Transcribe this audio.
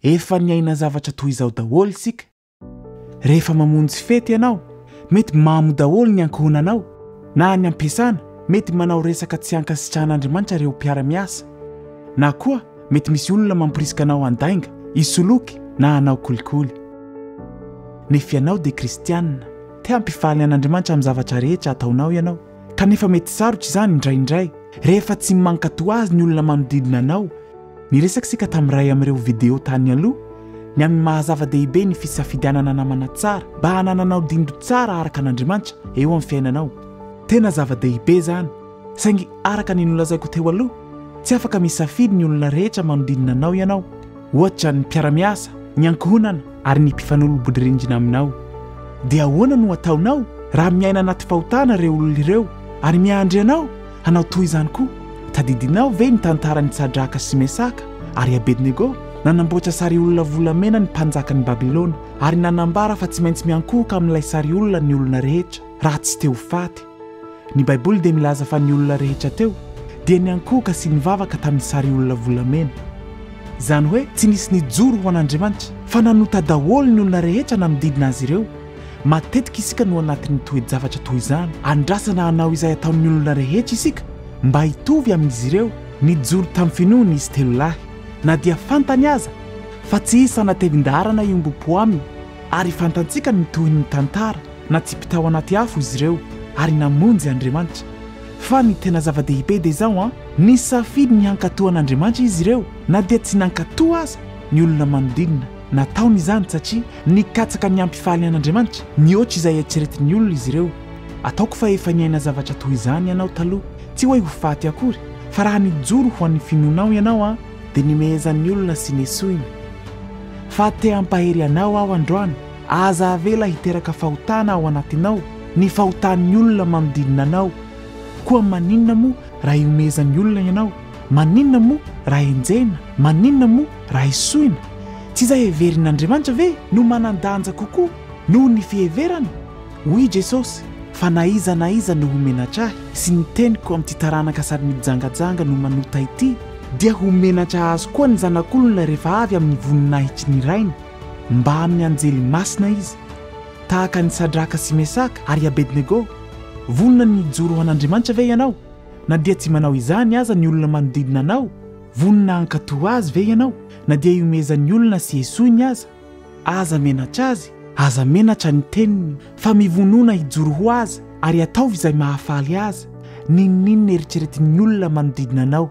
Efa niaina zavatra toy izao daholo isika. Rehefa mamonjy fety ianao, mety mamo daholo ny ankohonanao, na any am-piasana, mety manao resaka tsy ankasitrahan'Andriamanitra ireo mpiara-miasa, na koa mety misy olona mamporisika anao handainga, hisoloky na hanao kolikoly. Nefa ianao dia kristiana, te hampifaly an'Andriamanitra amin'ny zavatra rehetra ataonao ianao. Kanefa mety sarotra izany indraindray, rehefa tsy mankatò azy ny olona manodidina anao. Niresaka isika tamin'ny iray amin'ireo video tany aloha ny amin'ny maha-zava-dehibe ny fisafidianana namana tsara mba hanananao dindo tsara araka an'Andriamanitra eo amin'ny fiainanao. Tena zava-dehibe izany, saingy araka ny nolazaiko teo aloha, tsy afaka misafidy ny olona rehetra manodidina anao ianao, ohatra ny mpiara-miasa, ny ankohonana ary ny mpifanolo-bodirindrina aminao. Dia ahoana no ataonao raha miaina anaty fahotana ireo olona ireo ary miandry anao Hanao toy izany koa. Tadidinao ve ny tantaran'i Sadraka sy Mesaka ary Abednego? Nanamboatra sariolona volamena ny mpanjakan'i Babylona, ary nanambara fa tsy maintsy miankohoka amin'ilay sariolona ny olona rehetra, raha tsy te ho faty. Ny Baiboly dia milaza fa ny olona rehetra teo dia niankohoka sy nivavaka tamin'ny sariolona volamena. Izany hoe tsy nisy nijoro ho an'Andriamanitra, fa nanota daholo ny olona rehetra nanodidina azy ireo. Matetika isika no anatin'ny toe-javatra toy izany. Andrasana hanao izay ataon'ny olona rehetra isika mba hitovy amin'izy ireo. Nijoro tamin'ny finoany izy telo lahy, na dia fantany aza fa tsy hisy hanatevin-daharana hiombom-po aminy, ary fantantsika ny tohin'ny tantara, natsipy tao anaty afo izy ireo, ary namonjy Andriamanitra. Fa ny tena zava-dehibe dia izao an, nisafidy ny hankatò an'Andriamanitra izy ireo, na dia tsy nankatò aza ny olona manodidina. Nataony izany satria nikatsaka ny hampifaly an'Andriamanitra mihoatra izay eritreretin'ny olona izy ireo. Ataoko fa efa niaina zavatra toy izany ianao taloha. Tsy hoe ho faty akory, fa raha nijoro ho an'ny finoanao ianao an, dia nimehezan'ny olona sy nesoina. Fa te hampahery anao aho androany, aza avela hiteraka fahotana ao anatinao ny fahotan'ny olona manodidina anao. Koa maninona moa raha ihomehezan'ny olona ianao? Maninona moa raha enjehina? Maninona moa raha esoina? Tsy izay heverin'Andriamanitra ve no manan-danja kokoa noho ny fiheverany? Hoy i Jesosy, Fa na iza na iza no ho menatra Ahy sy ny teniko amin'ity taranaka sady mijangajanga no manota ity, dia ho menatra azy koa ny Zanak'olona rehefa avy amin'ny voninahitry ny Rainy, mbamin'ny anjely masina Izy. Tahaka an'i Sadraka sy Mesaka ary Abednego, vonona ny hijoro ho an'Andriamanitra ve ianao? Na dia tsy manao izany aza ny olona manodidina anao, vonona hankatò azy ve ianao, na dia ihomehezan'ny olona sy esoiny aza? Aza menatra azy, aza menatra ny teniny, fa mivonona hijoro ho azy ary ataovy izay mahafaly azy, n'inon'inona eritreretin'ny olona manodidina anao.